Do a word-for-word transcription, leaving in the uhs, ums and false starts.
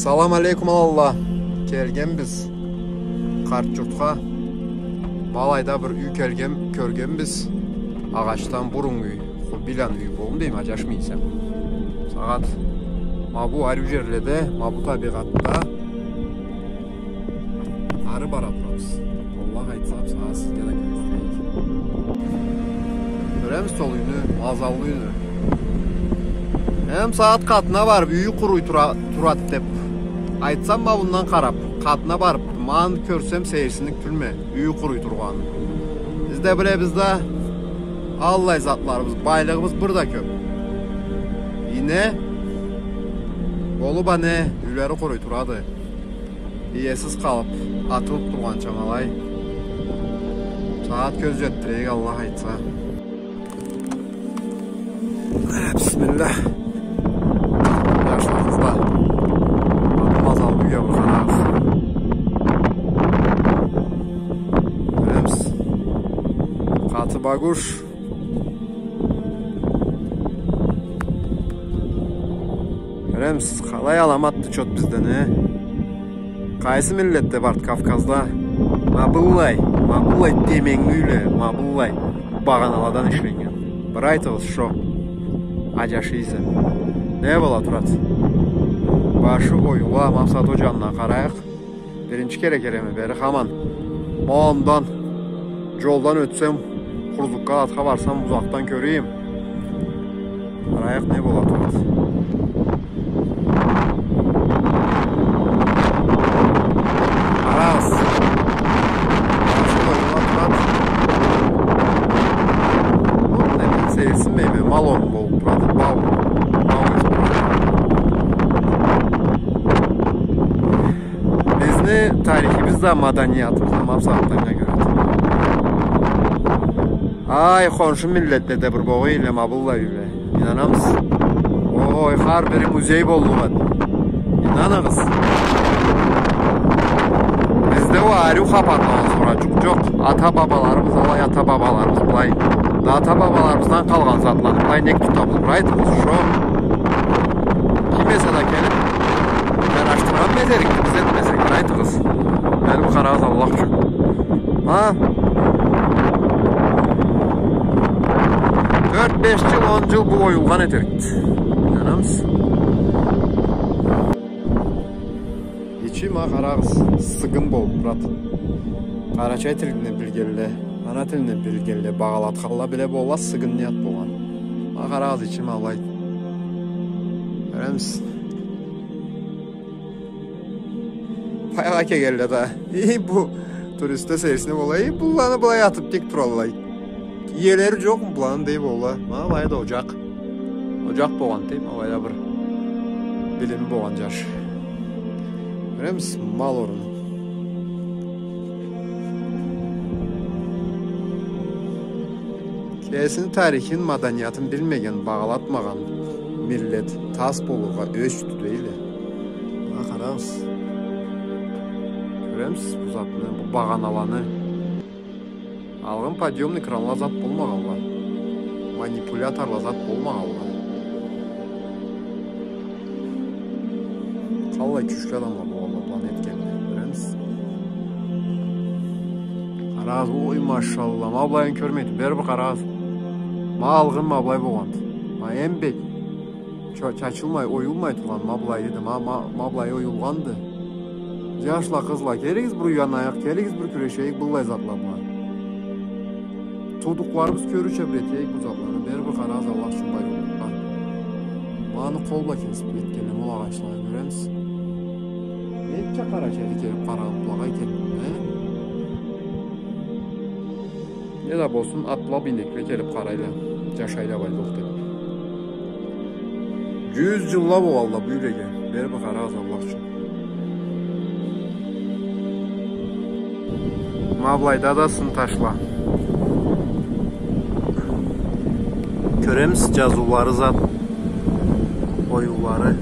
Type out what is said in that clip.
Салам алейкум, аланла. Келгенбиз Къарт-Джуртха. Ма алайда бир юй келген, кёргенбиз. Агъачдан бурун юй, хубиланы юй болур дейме, аджашмай эсем. Сагъат ма бу ариу джерледе, ма бу табигъатда ары бара турабыз. Аллах айтса, сагъат сизге да кёргюзтейик. Кёремиз ол юйню, мазаллы юйню. Эм сагъат къатына барыб, юй къуруй тура-, турады деб айтсам, ма бундан къараб, къатына барыб, ма аны кёрсем, сейирсинлик тюлме, юй къуруй тургъанын. Биз да билебиз да, аллай затларыбыз, байлыгъыбыз бир да кёб. Ине болуб, а не, юйлери къуруй турады. Иесиз къалыб, атылыб тургъанча ма алай. Сагъат кёз джетдирейик, Аллах айтса. Э, бисмиллях. Джашла, къызла. Мазаллы юйге бир къарагъыз. Кёремиз. Къаты багуш. Кёремиз, къалай аламатды чот бизден, э? Къайсы миллетде барды Кавказда ма быллай, ма быллай теменгили юйле, ма быллай багъаналадан ишленнген? Бир айтыгъыз, шо аджашыйсыз. Не бола турады? Башы оюла, ма сагъат ол джанына къарайыкъ. Биринчи кере келеме бери, хаман. Ма андан, джолдан ётсем, Хурзукка, атха барсам, узакъдан кёрюйюм. Къарайыкъ, не бола турады. Къарагъыз. Башы оюла турады. Ол не, мен сейирсинмейме, мал орун болуб турады, бау. Бау эсе турады. Бизни тарихибиз да, маданиятыбыз да ма бусагъатда анга кёре. Ай, хоншу миллетледе бир богъа эдиле ма быллай юйле. Ийнанамысыз? Ой, хар бири музей боллукъ эди. Ийнаныгъыз. Бизде ол ариу хапарладан сора джукъ джокъ. Ата-бабаларыбыз алай, ата-бабаларыбыз былай. Да ата-бабаларыбыздан къалгъан затланы былай нек тутабыз? Бир айтыгъыз, шо ким эсе да келиб, джараштыргъан этерикди, биз этмесек, бир айтыгъыз. Бери бир къарагъыз, Аллах ючюн. Ха? Тёрт-беш джыл, он джыл бу оюлгъан этерикди. Ийнанамысыз? Ичи, ма къарагъыз, сыгын болуб турады. Къарачай тилни билгенле, ана тилни билгенле, багъалатханла биле болла, сыгын не зат болгъанын. Ма къарагъыз, ичи ма алай. Кёремисиз? Баягъы келгенле да, эй, бу туристле сейирсине болла, эй, буланы былай атыб тик туралла. Иелери джокъму буланы дей болла. Ма алайда оджакъ. Оджакъ болгъан дейме, алайда бир билими болгъан джаш. Кёремисиз, мал орун. Кесини тарихин, маданиятын билмеген, багъалатмагъан миллет тас болургъа ёч тюйюлдю дейле. Ма къарагъыз. Кёремисиз бу затны, бу багъаналаны? Алгъын подъёмный кранла зат болмагъанла. Манипуляторла зат болмагъанла. Къаллай кючлю адамла болгъанла буланы этгенле, билемисиз? Къарагъыз, ой, машалла, ма былайын кёрмейди, бери бир къарагъыз. Ма алгъын ма былай болгъанды. Ма эм бек ча-, чачылмай, оюлмай тургъан, ма былай эди, ма, ма, ма былай оюлгъанды. Джашла, къызла, келигиз бир уянаякъ, келигиз бир кюрешейик быллай затла бла. Туудукъларыбыз кёрюрча бир этейик бу затланы. Бери бир къарагъыз, Аллах ючюн, бай боллукъгъа. Ма аны къол бла кесиб этгенле ол агъачланы, кёремисиз? Ненча къарачайлы келиб къарагъан булагъа экен, э? Не да болсун, атла, бийнекле келиб къарайла, джашайла байлыкъ деб. Джюз джылла болгъанла бу юйлеге. Бери бир къарагъыз, Аллах ючюн. Ма былайда да сын ташла. Кёремисиз, джазыулары зат, оюулары.